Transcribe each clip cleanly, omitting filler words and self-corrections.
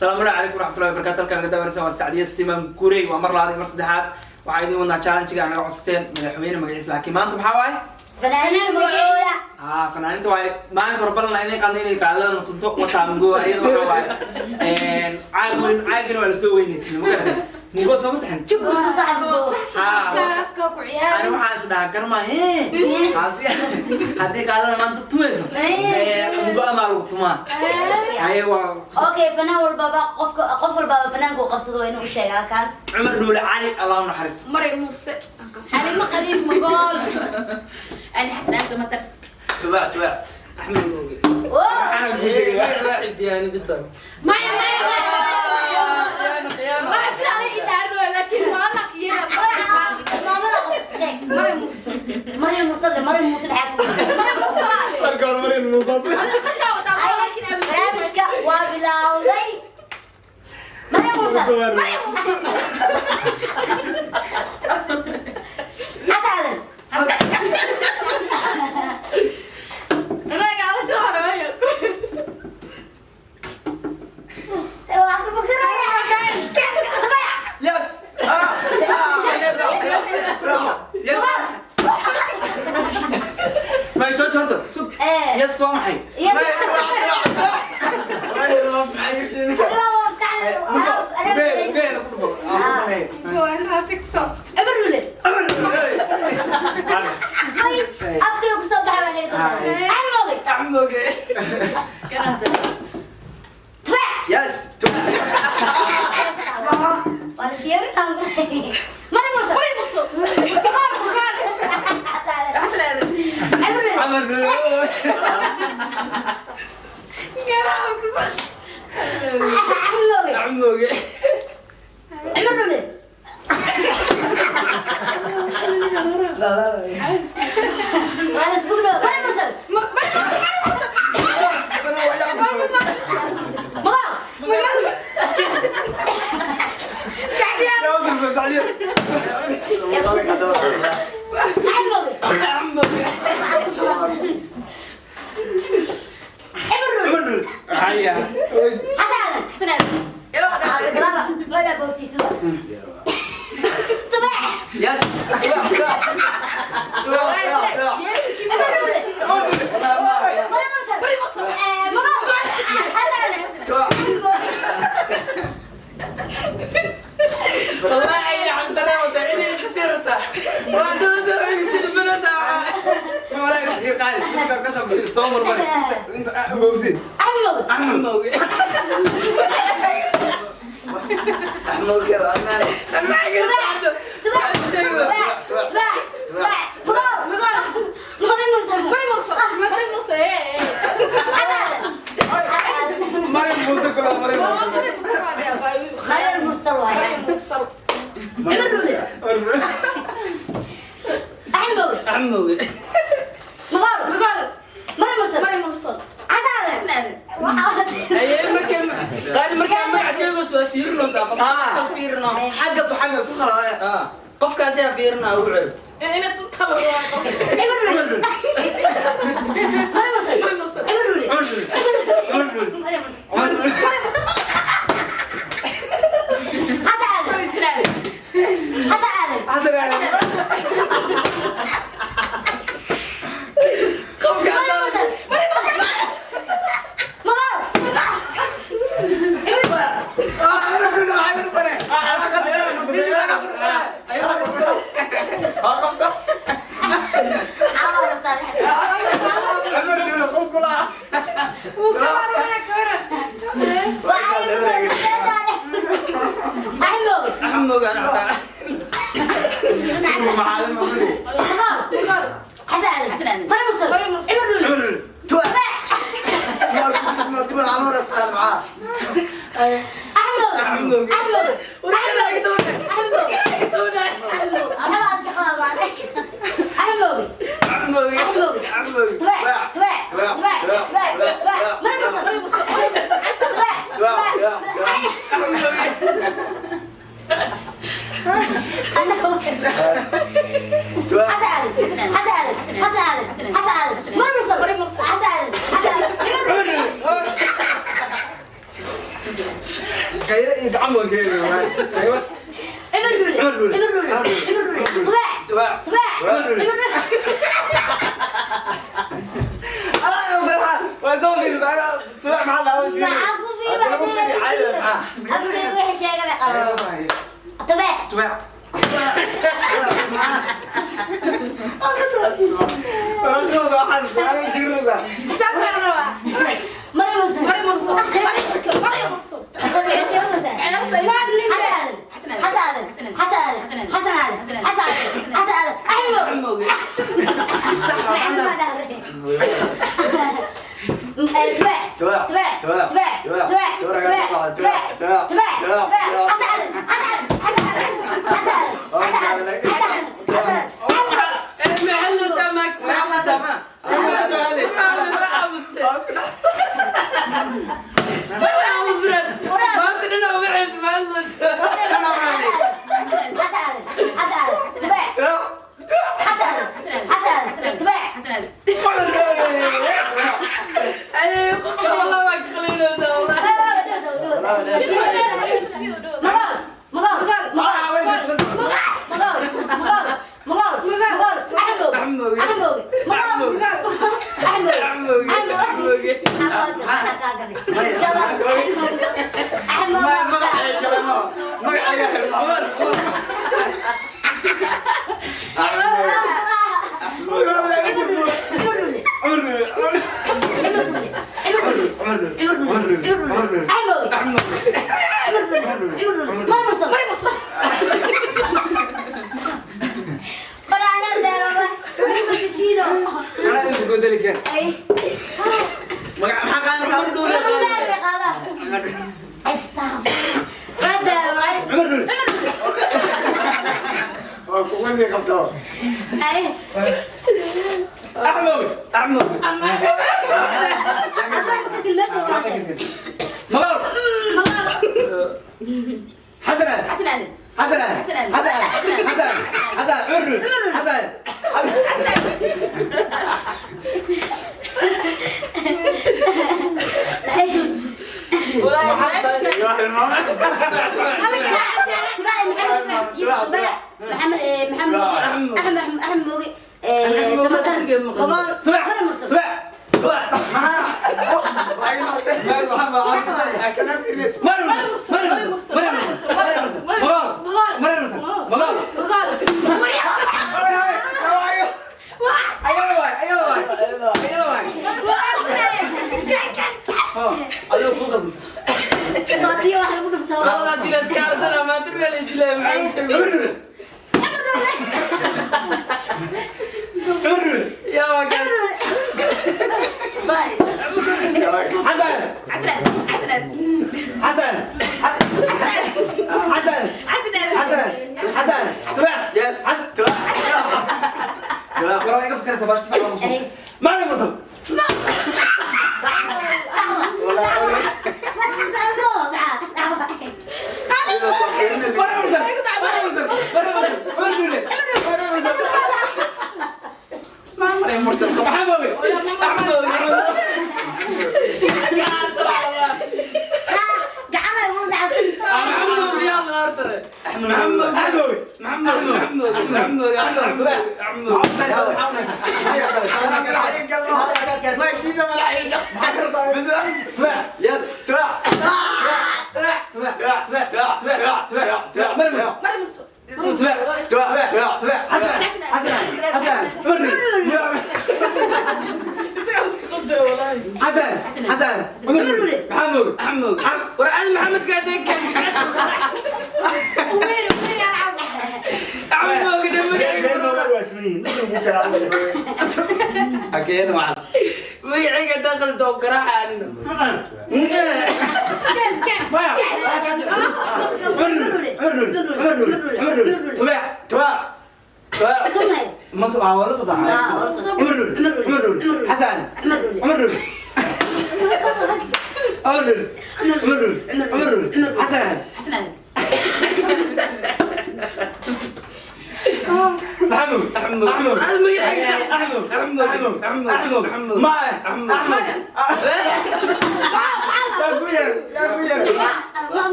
Asalaamu calaykum waraxmatullahi wabarakatu. Halkan naga daawanaysa waa Sacdiya Siman Gurey. Waa mar labaad iyo mar saddexaad waxaa idin wadnaa challenge-ga naga codsateen madaxweyne magaciisa, laakiin maanta maxaa waaye? Fanaaniin magacooda. Aa, fanaaniinta waaye. Maalinka hore ballan idin qaadnay inay kaaladana tunto wataa mugo. Iyada waxaa waaye caag weyn, caagina waa lasoo weynaysiin. Ma garatay? Mugo soo ma saxin? Jug isku saxan mugo. Haa, ani waxaan is dhahaa garma hee haddii kaalada maanta tumayso mugo amaa lagu tumaa. Haye, waa. Okay, fanaan walbaba, qofka qof walbaba fanaanka uu qabsado waa inuu u sheega halkan. Cumar Dhuule Cali, Allah u naxariisto. Maray Muuse, Xalimo Khaliif Magool. أنا حسن أنت مطر. Tubaac, tubaac. Axmed Mooge. Oh! Maxaa guudaya? Waa xifdiyaan bisa. Maya, maya. Khiyaano, khiyaano. ما بلا إدارة لكن ما لك يلا. Maamada qabsat sheeg. Maray Muuse. Maryam Muuse, Maryam Muuse maxaa ku Maray Muuse. Marka hore Maryam Muuse. Adiga qashaa wadaa, laakiin Barnaamijka waa bilowday. Maryam Muuse. Maray Muuse. Xasan. Anaga adag waa. Waxaan ku fikirayaa. Tubaac. Yes. Ah, ah, yes, yes. Ma soo janta sug. Eh. Yes, waa maxay? Yes. Maxay? Waa maskaxda. Beel, beel ku dhufo. Goan raasigto. Cumar Dhuule. Ay, afkayga ku soo baxay baa naga dambeeyay. Axmed Mooge. Axmed Mooge. Tubaac. Yes. Waa la siiyay. Maryam Muuse. Maray Muuse. Xasan. Cumar Dhuule. Cumar Dhuule. Garaab kusa. Axmed Mooge. Axmed Mooge. Cumar Dhuule. Waa la isku dhaw. Maryam Muuse. Maray Muuse, Maray Muuse. Magaal. Magool. Sacdiya. Axmed Mooge. Axmed Mooge. Cumar Dhuule. Cumar Dhuule. Haya. Xasan. حسن يلا. Gadaal loo boobsiisuba. Tubaac. Yes. Tubaac, tubaac. Tubaac, tubaac. Cumar Dhuule. Maryam Muuse. Maray Muuse. Magaal. Xasan. Tubaac. والله عيني عندنا وتعيني خسرتها وعندنا سبعة. Qaali ka soo kusi toomar bari inta bowsi. Axmed Mooge. Axmed Mooge. Axmed Tubaac. Tubaac. Tubaac. Tubaac. Magaal. Magool. Maryam Muuse. Maray Muuse, Maray Muuse. Xasan. Xasan. Maryam Muuse kula Maryam Muuse. Maray Muuse waa dheer. Maryam Muuse waaye. Maray Muuse. Cumar Dhuule. Axmed Mooge. Axmed Mooge. Magaal. Magool. Maryam Muuse. Maray Muuse. Xasan. Waxaa Haye, markay qaali markaa magac sheegayso waa fiirinaysaa qofka, fiirino. Xagga tu xagga isku khaladaaya. Ah, qofkaasi ha fiirinaa ugu cel. Ina tuntalo waa. Cumar Dhuule. Maryam Muuse. Maray Muuse. Cumar Dhuule. Cumar Dhuule. Cumar Dhuule. Maryam Muuse. Cumar Dhuule. Xasan. Xasan. Xasan Ali. Qofka Maryam haddaan Muuse. Magaal. Cumar Dhuule qof kula. Wuu ka warwara ka waran. Axmed Mooge. Axmed Mooge ana xataa. Maxaa Magaal. Magool. Xasan. Maryam Muuse. Maryam Muuse. Cumar Dhuule. Cumar Dhuule. Tubaac. Tubaac على راس معاه. Axmed Mooge. Axmed Mooge. Axmed Mooge. Warkana iga toona. Axmed Mooge. Iga toona. Axmed Mooge. Arxaba aad shaqada baad. Axmed Mooge. Axmed Mooge. Axmed Mooge. Axmed Mooge. Tubaac. Tubaac. Tubaac. Tubaac. Tubaac. Maryam Muuse. Maray Muuse. Maray Muuse. Tubaac. Tubaac, Tubaac. tubaac, Axmed Mooge. Tubaac. Xasan. Xasan. Xasan. Xasan. Maryam Muuse. Maryam Muuse. Xasan. Xasan. Cumar Dhuule. Cumar Dhuule. iyo gacan waan keenay. Aywa. Cumar Dhuule. Cumar Dhuule. Cumar Dhuule. Cumar Dhuule. Tubaax. Tubaax. Tubaax. Cumar Dhuule. Cumar Dhuule. Waa soo fiirisay. Tubaax maxaa la dhahaa? Maxaa ku fiiri? Ku fiiri, caadi maxaa? Afkayga wixii sheegana qabo. Tubaax. Tubaax. Mari Mursal. Mari Mursal. Mari Mursal. Mari Mursal. Xasan Aadan. Xasan Aadan. Xasan Aadan. Xasan Aadan. Xasan Aadan. Axmed. Axmooge. Maxamed baa dhahday. Tubaax. Tubaax. Tubaax. Tubaax. Tubaax. Tubaax. Tubaax. Tubaax. Tubaax. Tubaax. Tubaax. Tubaax. Tubaax. Xasan Aadan. Xasan Aadan. Xasan Aadan. Xasan Aadan. Xasan Aadan. Xasan Aadan. Axmed. Maxaa loo saamaa? Maxaa aamuste? Maanta dhinac uga ceys, maxaa loo saamaa? Xasan Aadan. Xasan Aadan. Tubaax. Xasan Aadan. Xasan Aadan. Tubaax. Ay, qofka wallah waa ka qalaynaysaa, wallah. Magool. Magool. Magool. Magool. Magool. Magool. Magool. Axmed. Axmed. Magool. Axmed. Axmooge.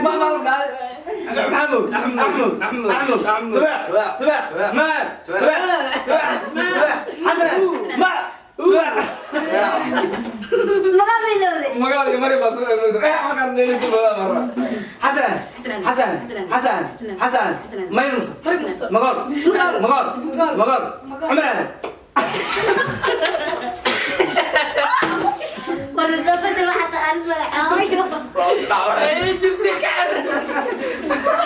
ما محمود، محمود، محمود، أحمد. تبع، تبع، ما تبع، تبع، تبع، حسن، ما تبع. Magaal ilowday. Magaal iyo mari baa soo eh magaal neelisu badan marra. Xasan, Xasan, Xasan, Xasan, Mayrus, Magool, Magool, Magool, Cumar Aadan. War soo bedel waxaa taqaanid madaxa. Ay, jugtay ka car.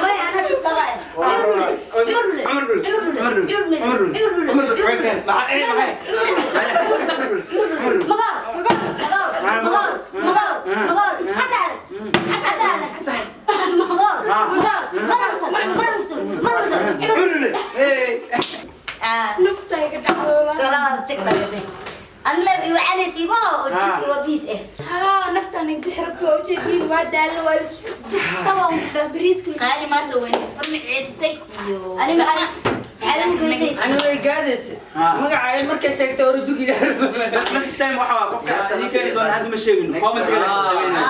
May ana jugtaba. Cumar Dhule. Cumar Dhule, Cumar Dhule. Cumar Dhule, Cumar Dhule. Cumar Dhule, Cumar Dhule. Cumar Dhule. Maxay maxay? Cumar Dhule. Magaal. Magaal. Magaal. Magaal. Magaal. Xasan. Xasan. Xasan. Magaal. Magaal. Marmusan. Marmusan. Marmusan. Cumar Dhule. Hey. Ah. Naftayga dhacdoola. Khalaas tigtagtay. Anla iwacanaysiiba oo jugti waa biis eh. Haa, naftaan ay bixi rabto, waa ujeediin, waa daallo, waa is tabaan bariiska. Qaali maanta weyn farmaceystay iyo Ani maxaa maxaa lagu goysaysa? Ani way gaadaysa. Magaca ay markay sheegtay hore jugi. Bas next time waxa waa qofka asaga keeni doona hadda ma sheegino. Comment iga soo sameynaa.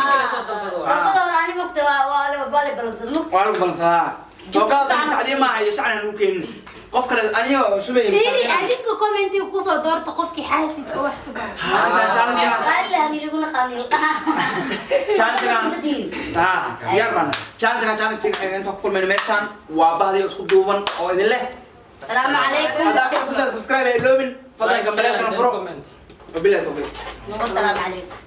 Tookada hore ani mugta waa la bale balansada mugta. Waa lagu balansadaa. Tookada sacdiye maaha iyo shacran lagu keenin. Qof kale aniga shubay. Fiiri, adinka commentiga kusoo doorta qofkii xaasid oo wax tubaa. Challenge. Qaali lahan ilagu naqaanil. Challenge. Ah, diyaar baan. Challenge, challenge inta ku kulmayno meeshaan waa bahdiyo isku duuban oo idin leh. Asalaamu calaykum. Haddaa ku cusubtahay, subscribe ha iloobin. Fadlan gambaleelkana furo. Wabillahi tawfiiq. Wasalaamu calaykum.